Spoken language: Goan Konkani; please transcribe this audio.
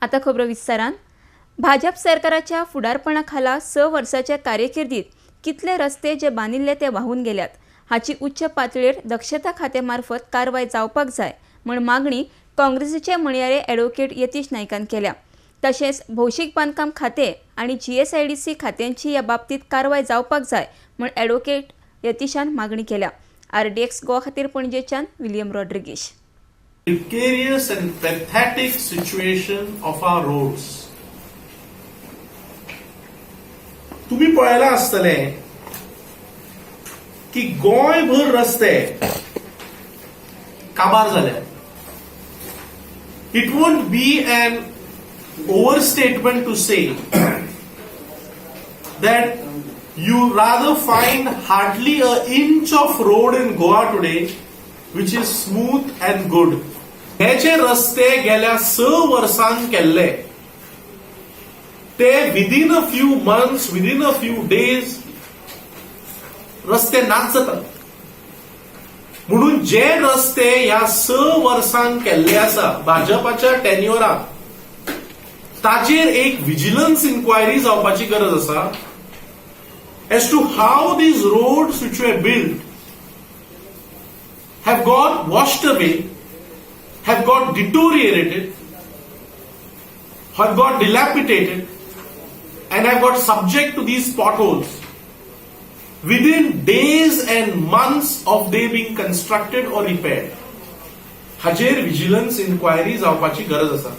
आतां खबरो विस्तारान. भाजप सरकाराच्या फुडारपणा खाला 6 वर्साच्या कार्यकिर्दीत कितले रस्ते जे बांदिल्ले ते वाहून गेल्यात हाची उच्च पातळेर दक्षता खात्या मार्फत कारवाय जावपाक जाय म्हण मागणी काँग्रेसीचे म्हणयारे ॲडव्होकेट यतीश नायकान केल्या. तशेंच भौशीक बांदकाम खाते आनी जीएसआयडीसी खात्यांची ह्या बाबतीत कारवाय जावपाक जाय म्हण ॲडव्होकेट यतीशान मागणी केल्या. आरडीएक्स गोवा खातीर पणजेच्यान William Rodrigues. Precarious and pathetic situation of our roads. तुम्ही पळयलां आसतलें की गोंयभर रस्ते काबार जाल्यात. It won't be an overstatement to say that you rather find hardly a inch of road in Goa today which is smooth and good. हे जे रस्ते गेल्या 6 वर्सांक केल्ले ते within a few months, within a few days रस्ते नाच जातात. म्हणून जे रस्ते ह्या 6 वर्सांक केल्ले आसा भाजपाच्या टेन्युअराक, ताचेर एक विजिलन्स इन्क्वायरी जावपाची गरज आसा as to how these roads which were built have got washed away, have got deteriorated, have got dilapidated, and have got subject to these potholes within days and months of they being constructed or repaired. हाचेर विजिलन्स इन्क्वायरी जावपाची गरज आसा.